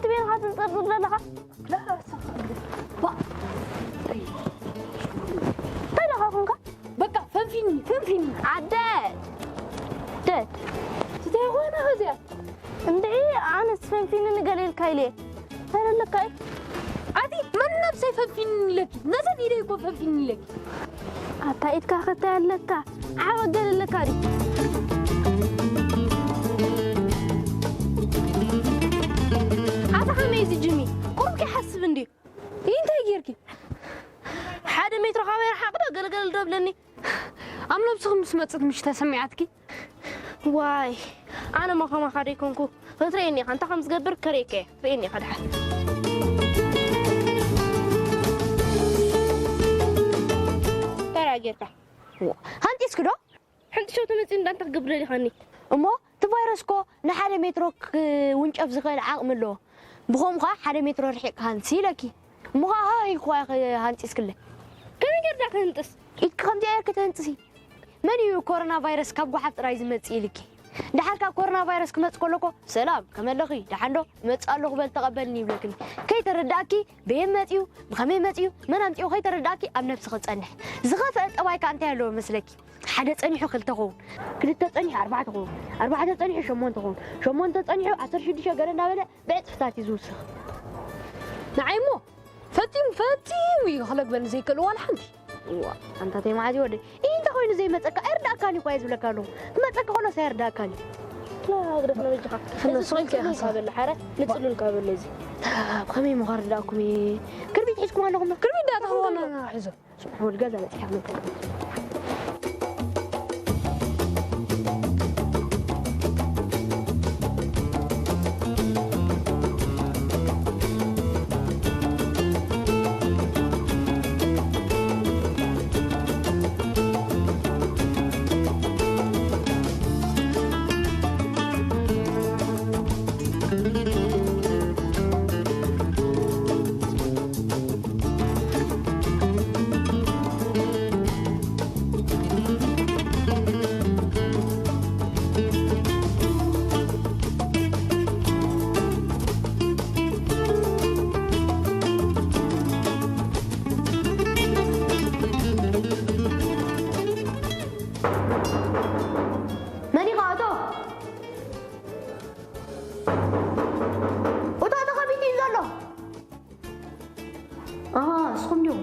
ትቤልካ ትንጸርጽር ዘለኻ? ላ፣ ላ፣ ሳ-፣ ባ-፣ እንታይ ደኻ ኮንካ? በቃ ፈንፊኒ፣ ፈንፊኒ። ዓደ! ደ-፣ እንታይ ኾነ ኸዚያ? እንድዒ፣ ኣነስ ፈንፊኒ ንገሌልካ ኢለ። እንታይ ኣለካ እዩ? ኣቲ መን ነብሰይ ፈንፊኒ ኢለኪ? ነዘን ኢደይ እኮ ፈንፊኒ ኢለኪ። ኣታ ኢድካ ኸታይ ኣለካ? ዓበ ገለለካ ድዩ? ኣታ ኸመይ እዚ ጅሚ? ቁሩብ ከይሓስብ እንድዩ። ይህ እንታይ ጌርኪ? ሓደ ሜትሮ ካባይ ረሓቕ ዶ ገለገለ ዶ ብለኒ? ኣብ ነብስኺ ምስ መጽት ምሽ ተሰሚዓትኪ? ዋይ፣ ኣነ ማ ከማኻ ደይኮንኩ። ክትርእየኒ ኢኻ፣ እንታይ ከም ዝገብር ከርእየካ እየ። ርእየኒ ኢኻ ደሓር። እንታይ ደኣ ጌርካ? ሃንጢስኪ ዶ? ሕንጥሾ ተመጺኡ እንዳ እንታይ ክገብር ደሊኻኒ? እሞ እቲ ቫይረስ እኮ ንሓደ ሜትሮ ክውንጨፍ ዝኽእል ዓቕሚ ኣለዎ። ብኸምኡ ኸኣ ሓደ ሜትሮ ርሒቕካ ሃንሲ ኢለኪ። እሞ ኸኣ ሃህ ኢልክዋ ኢኺ ሃንጢስክለይ። ከመይ ጌርካ ክህንጥስ? ኢድኪ ከምዚኣ ጌርኪ ትህንጥሲ። መን እዩ ኮሮና ቫይረስ ካብ ጓሓፍ ጥራይ ዝመጽእ ኢልኪ? ደሓር ካብ ኮሮና ቫይረስ ክመጽእ ከሎ እኮ፣ "ሰላም፣ ከመይ ኣለኺ? ደሓን ዶ? እመጽእ ኣለኹ፣ በል ተቐበልኒ" ይብለክኒ። ከይተረድኣኪ፣ በየን መጺኡ፣ ብኸመይ መጺኡ፣ መን ኣምጺኡ ከይተረድኣኪ ኣብ ነብስኺ ጸንሒ። ዝኸፍአ ጠባይ ከኣ እንታይ ኣለዎ መስለኪ? ሓደ ጸኒሑ ክልተ ኸውን፣ ክልተ ጸኒሑ ኣርባዕተ ኸውን፣ ኣርባዕተ ጸኒሑ ሸሞንተ ኸውን፣ ሸሞንተ ጸኒሑ ዓሰርተ ሽዱሽተ ገለ እናበለ ብዕጽፍታት እዩ ዝውስኽ። ንዓይ እሞ ፈጺሙ፣ ፈጺሙ እዩ ክለግበኒ ዘይክእል ዋላ ሓንቲ። እዋ፣ ኣንታ ተይ መዓዝ እዩ ወደይ? ኢሂ፣ እንተ ኾይኑ ዘይመጸካ ኣይርድኣካን እዩ እኳ እየ ዝብለካ ኣለኹ። ክመጸካ ከሎስ ኣይርድኣካን እዩ። ላ፣ ግደፍ ነው በጃኻ። ፍኖ እዚ ስቕ ኢልካ ኢኻ ንጽሉል ሓሳብ። ካበላ፣ ሓረ ንጽሉል ካበላ እዚ። ተጋጋብ፣ ከመይ እሞ ከርድኣኩም እየ? ክርቢት ሒዝኩም ኣለኹም ዶ? ክርቢት ዳኣ ተኾነ ሒዞ። ስምዓ፣ ወዲ ገዛ በጺሓ መጸ። መን ኢኻ? እቶ! እቶ ተኸፊቱ እዩ ዘሎ። ኣሃ፣ ንስኹም ዲኹም?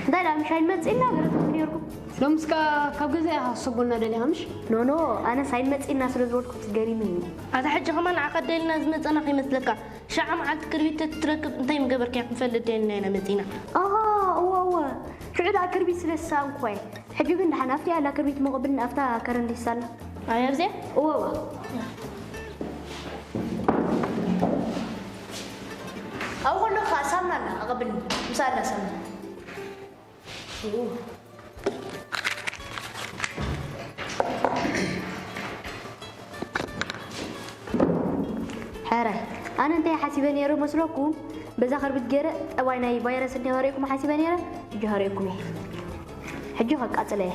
እንታይ ደኣ፣ ምሽ ኣይንመጽእና ገለ ትብሉ ነይርኩም? ሎምስ ከኣ ካብ ገዛ ኢኻ ክትሰጎና ደሊኻ ምሽ? ኖ፣ ኖ፣ ኣነስ ኣይንመጽእና ስለ ዝበልኩ ትገሪምኒ። ኣታ ሕጂ ከማን ንዓኻ ደሊና ዝመጸና ከይመስለካ። ሸዓ መዓልቲ ክርቢት ተትረክብ እንታይ ምገበርካዮ ክንፈልጥ ደሊና ኢና መጺእና። ኣሃ፣ እወ፣ እወ። ሽዑ ደኣ ክርቢት ስለ ዝሰኣንኩ እየ። ሕጂ ግን ደሓን ኣብቲ ኣላ ክርቢት መቐብል ኣብታ ከረን ዲሳላ። ኣይ ኣብዚኣ? እወ፣ እወ። ኣብኡ ከሎ ኸኣ ሳምና ኣላ፣ ኣቐብልኒ። ምሳላ ሳምና። እወ። ሕራይ፣ ኣነ እንታይ ሓሲበ ነይረ መስለኩም? በዛ ከርቢት ገይረ ጠባይ ናይ ቫይረስ እንዲያ ከርእየኩም ሓሲበ ነይረ፣ ሕጂ ከርእየኩም እየ። ሕጂ ከቃጽለ እየ።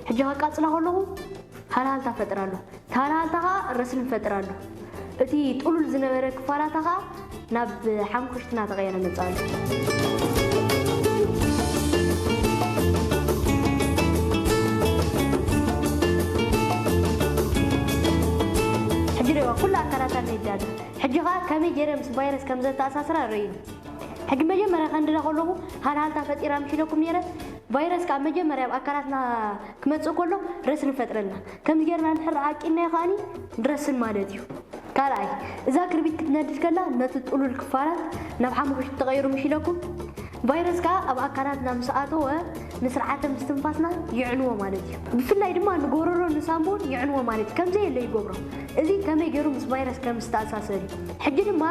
ሕጂ ከቃጽላ ከለኹ ሃልሃልታ ፈጥር ኣሎ። እቲ ሃልሃልታ ኸኣ ረስኒ ፈጥር ኣሎ። እቲ ጥሉል ዝነበረ ክፋላታ ኸኣ ናብ ሓንኩሽቲ እናተቐየረ መጽእ ኣሎ። ሕጂ ርኢዋ፣ ኩሉ ኣካላታ ነዲዳ ኣላ። ሕጂ ኸኣ ከመይ ገይረ ምስ ቫይረስ ከም ዘተኣሳስራ ርእዩኒ። ሕጂ መጀመርያ ከንድዳ ከለኹ ሃልሃልታ ፈጢራ ምሽ ኢለኩም ነይረ። ቫይረስ ከኣ መጀመርያ ኣብ ኣካላትና ክመጽእ ከሎ ረስኒ ፈጥረልና። ከምዚ ጌርና እንድሕር ዓቂንናዮ ከኣኒ ንረስን ማለት እዩ። ካልኣይ፣ እዛ ክርቢት ክትነድድ ከላ ነቲ ጥሉል ክፋላት ናብ ሓሙኽሽቲ ተቐይሩ ምሽ ኢለኩም። ቫይረስ ከኣ ኣብ ኣካላትና ምስ ኣተወ ንስርዓተ ምስትንፋስና ይዕንዎ ማለት እዩ። ብፍላይ ድማ ንጎረሮ ንሳንቡን ይዕንዎ ማለት እዩ። ከምዘየለ ይገብሮ። እዚ ከመይ ገይሩ ምስ ቫይረስ ከም ዝተኣሳሰር እዩ። ሕጂ ድማ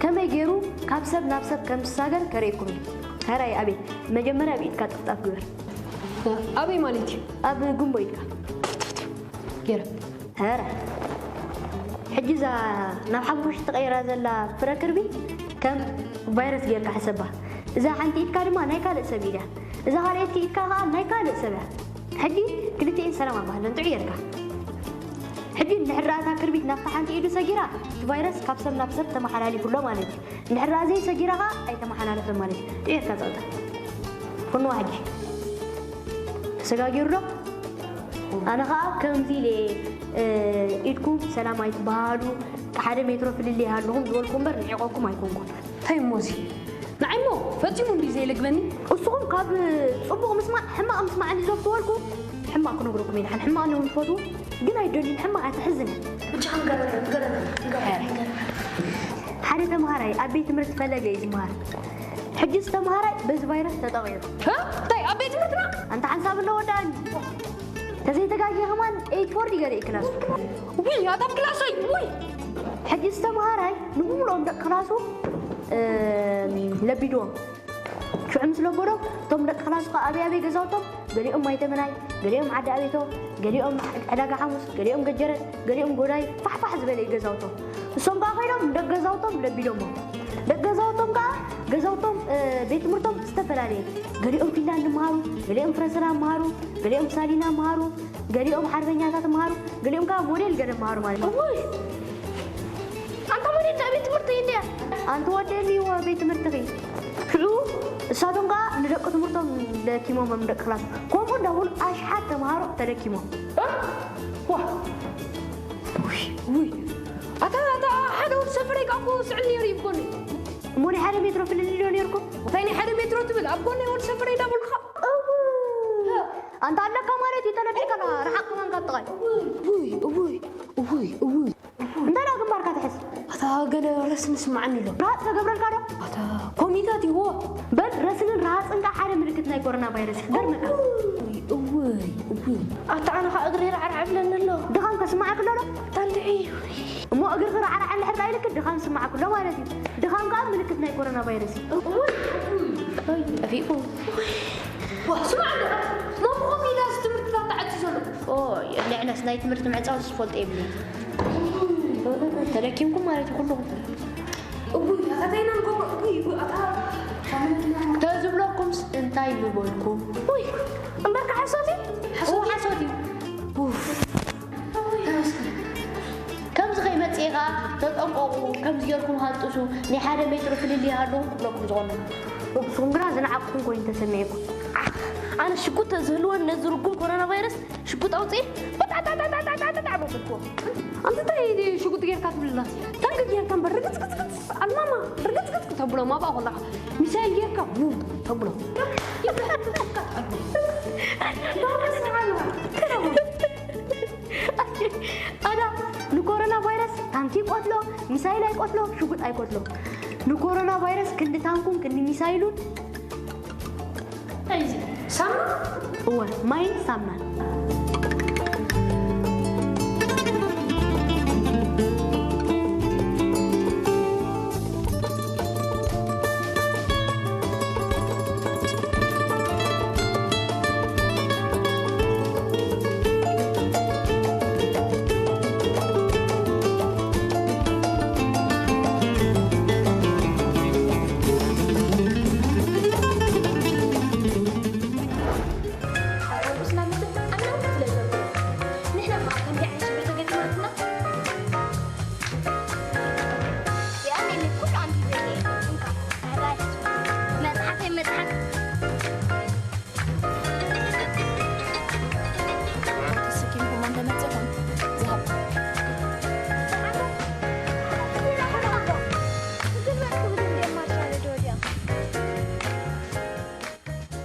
ከመይ ገይሩ ካብ ሰብ ናብ ሰብ ከም ዝሳገር ከርእየኩም እዩ። ሕራይ ኣቤት፣ መጀመርያ ኣብ ኢድካ ጥፍጣፍ ግበር። ኣበይ ማለት እዩ? ኣብ ጉንቦ ኢድካ። ገይረ። ሕራይ። ሕጂ እዛ ናብ ሓንኩሽቲ ተቐይራ ዘላ ፍረ ክርቢት ከም ቫይረስ ጌርካ ሕሰባ። እዛ ሓንቲ ኢድካ ድማ ናይ ካልእ ሰብ ኢድ እያ። እዛ ካልኣይቲ ኢድካ ከኣ ናይ ካልእ ሰብ እያ። ሕጂ ክልቲኤን ሰላም ኣባህለን ጥዑይ ጌርካ። ሕጂ እንድሕር ደኣ እታ ክርቢት ናብታ ሓንቲ ኢዱ ሰጊራ፣ እቲ ቫይረስ ካብ ሰብ ናብ ሰብ ተመሓላሊፉ ኣሎ ማለት እዩ። እንድሕር ደኣ ዘይሰጊራ ኸኣ ኣይተመሓላለፈን ማለት እዩ። ጥዑይ ጌርካ ጸቕጣ። ፍንዋ ሕጂ። ተሰጋጊሩ ዶ? ኣነ ኸኣ ከምዚ ኢለ፣ እ፣ ኢድኩም ሰላም ኣይትበሃሉ፣ ሓደ ሜትሮ ፍልልይ ይሃልኹም ዝበልኩ እምበር ንዒቐኩም ኣይኮንኩን። እንታይ እሞ እዚ? ንዓይ እሞ ፈጺሙ እንድዩ ዘይልግበኒ። እስኹም ካብ ጽቡቕ ምስማዕ ሕማቕ ምስማዕ እንድዩ ዘፍትወልኩም፣ ሕማቕ ክነግረኩም እየ። ደሓን ሕማቕ እንዲኹም ትፈትዉ፣ ግን ኣይደልዩን። ሕማቕ ኣይተሕዝን። ብቻ ንገረና፣ ንገረና፣ ንገረና፣ ንገረና። ሓደ ተምሃራይ ኣብ ቤት ትምህርቲ ፈለገ እዩ ዝመሃር። ሕጂ እዚ ተምሃራይ በዚ ቫይረስ ተጠቒዑ። ሀ? እንታይ? ኣብ ቤት ትምህርትና? ኣንታ ሓንሳብ እንዶ ወዳእኒ። ተዘይተጋግየ ከማን ኤይት ፎር ድዩ ገለ እዩ ክላሱ? ውይ፣ ኣታ ኣብ ክላሰይ፣ ውይ! ሕጂ እዚ ተምሃራይ ንብሙሉኦም ደቂ ክላሱ፣ እም፣ ለቢድዎም። ሽዑ ምስ ለበዶም፣ እቶም ደቂ ክላሱ ከኣ ኣበይ ኣበይ ገዛውቶም? ገሊኦም ማይተመናይ፣ ገሊኦም ዓዲ ኣቤቶ፣ ገሊኦም ዕዳጋ ሓሙስ፣ ገሊኦም ገጀረት፣ ገሊኦም ጎዳይ፣ ፋሕፋሕ ዝበለ እዩ ገዛውቶም። እሶም ከኣ ኮይኖም ደቂ ገዛውቶም ለቢዶሞም። ደቂ ገዛውቶም ከኣ፣ ገዛውቶም፣ እ፣ ቤት ትምህርቶም ዝተፈላለየ። ገሊኦም ፊንላንድ መሃሩ፣ ገሊኦም ፍረስራ መሃሩ፣ ገሊኦም ሳሊና መሃሩ፣ ገሊኦም ሓርበኛታት መሃሩ፣ ገሊኦም ከኣ ሞዴል ገለ መሃሩ ማለት እዩ። እውይ! ኣንታ ሞዴል ናይ ቤት ትምህርቲ እንድያ። ኣንቲ ወደኒ እወ ቤት ትምህርትኺ። ሽዑ እሳቶም ከኣ ንደቂ ትምህርቶም ለኪሞም ደቂ ክላስ። ከምኡ እንዳበሉ ኣሽሓት ተምሃሮ ተለኪሞም። እ? ዋ! ውይ፣ ውይ። ኣታ፣ ኣታ ሓደ ወዲ ሰፈረይ ከኣ እኮ ስዕል ነይሩ እዩ ብጎኒ። እሞ ናይ ሓደ ሜትሮ ፍልልይ ዶ ነይርኩም? እንታይ ናይ ሓደ ሜትሮ ትብል? ኣብ ጎኒ ወዲ ሰፈረይ እንዳበልካ? እው። ኣንታ ኣለካ ማለት እዩ፣ ተለኪካ ርሓቕ ከማን ካብ ጥቓይ። እውይ፣ እውይ፣ እውይ፣ እውይ። እንታይ ደኣ ግንባርካ ትሕዝ? ኣታ ገለ ረስኒ ስምዓኒ ኣሎ። ረሃጽ ተገብረልካ ዶ? ኣታ ኮሚታት ይዎ። በል ረስንን ረሃጽን ከኣ ሓደ ምልክት ናይ ኮሮና ቫይረስ እዩ። ክገርመካ። እውይ፣ እውይ፣ እውይ። ኣታ ኣነ ኸኣ እግረይ ራዕራዕ ይብለኒ ኣሎ። ድኻም ከስምዓካ ኣሎ ዶ? ኣታ እንድዒ። እሞ እግርኺ ራዕራዕ እንድሕር ደኣ ኢልኪ ድኻም ዝስምዓኪ ኣሎ ማለት እዩ። ድኻም ከኣ ምልክት ናይ ኮሮና ቫይረስ እዩ። እውይ፣ እውይ፣ ጠፊእኩም። ዋ፣ ስማዕ እንዶ፣ ሞምኹም ኢላ እዚ ትምህርትታት ተዓጽዩ ዘሎ። ኦይ፣ ንዕናስ ናይ ትምህርቲ ምዕጻው ዝፈልጦ የብለይን። ተለኪምኩም ማለት እዩ ኩልኹም። እውይ፣ ኣታ እንታይ ኢና ንገብሮ? እውይ፣ እውይ፣ ኣታ ተዝብለኩምስ እንታይ ምበልኩም? ውይ፣ እምበርካ ሓሶት እዩ? እው፣ ሓሶት እዩ። ሓሶት እዩ። ኡፍ። ተመስገን። ከምዚ ከይመጽእ ከኣ ተጠንቀቑ፣ ከምዚ ጌርኩም ሃንጥሱ፣ ናይ ሓደ ሜትሮ ፍልልይ ይሃልኹም ክብለኩም ዝቐንዩ። ንስኹም ግና ዝነዓቕኩም ኮይኑ ተሰሚዕኩም። ዓኽ፣ ኣነ ሽጉጥ ተዝህልወኒ ነዚ ርጉም ኮሮና ቫይረስ ሽጉጥ ኣውጺኤ በጣጣጣጣጣጣጣ በልኩዎ። ኣንተ እንታይ ሽጉጥ ጌርካ ትብልላ? ታንክ ጌርካ እምበር ርግጽግጽግጽ ኣልማማ ርግጽግጽ ተብሎም ኣብኣ ከለኻ ሚሳይል ጌርካ ቡም ተብሎም። ኣዳ ንኮሮና ቫይረስ ታንኪ ይቆትሎ፣ ሚሳይል ኣይቆትሎ፣ ሽጉጥ ኣይቆትሎ። ንኮሮና ቫይረስ ክንዲ ታንኩን ክንዲ ሚሳይሉን እንታይ እዩ እዚ? ሳሙና? እወ፣ ማይን ሳሙናን። ኣብ ርኡስና ምትብ ኣናውሕ ስለ ዘሎ፣ ንሕና ከኣ ከምዚ ዓይነት ሽግር ተገጢማትና፣ የኣለኒ ኩሉ ኣንቢበ እየ። እንካ፣ መጽሓፈይ መጽሓፍ። ተሰኪምኩም እንተመጺኹም፣